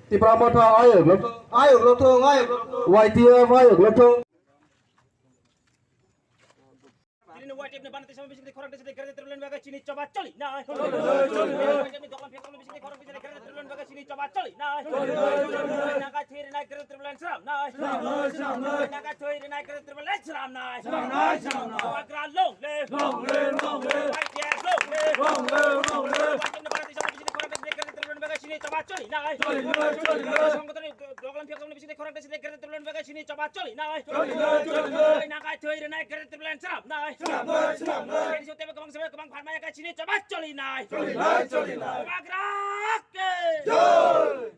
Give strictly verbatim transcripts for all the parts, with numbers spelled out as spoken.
Tipra Motha ayok lothong. Ayok lothong, ayok lothong. Y T F ayok lothong. Tini Y T F ni banati sama bising di khorang desi di Greater Tipraland baga chini choba choli nai. Y T F ni doklam phek doklam bising di khorang desi di Greater Tipraland baga chini choba choli nai. Naga thiri nai Greater Tipraland sram nai. Naga thiri nai Greater Tipraland sram nai. Sram nai, sram nai. Bubagra long live. Long live, long live. Y T F long live. Long live, long live. Y T F ni banati sama bising di khorang desi di Greater Tipraland baga chini choba choli nai. Choli nai, choli nai. Songkotoni doklam phek doklam bising di khorang desi di Greater Tipraland baga chini choba choli nai. Choli nai, choli nai. Naga thiri nai Greater Tipraland sram nai. Sram nai, sram nai. Tini sotebe gabang sebe gabang pharma ya ka chini choba choli nai. Choli nai, choli nai. Bubagra ke. Jai.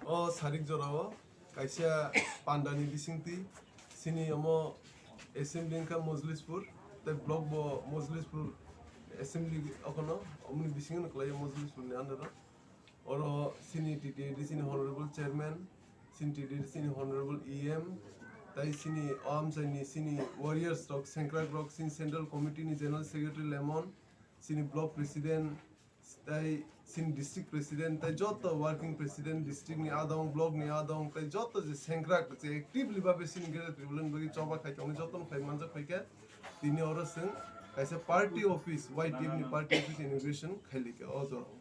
O sarik jorao kaisa pandani bisingtwi chini omo assembly wngkha Mojlispur, tei block bo Mojlispur assembly okono, omoni bisingo kwlaio Mojlispurni under o. Oro chini T T A D C ni honorable chairman, chini T T A D C ni honorable E M, tai chini o amchaini chini warriors rok, sengkrak rok, chini central committee ni general secretary Lemon, chini block president, tai chini district president, tai joto working president, district ni adong, block ni adong, tai joto je sengkrak je actively babe chini Greater Tipraland bagwi choba khai tongni jotono khai manjak phaikha. Tini oro chwng kaisa party office, Y T F ni party office inauguration khailikha o jorao.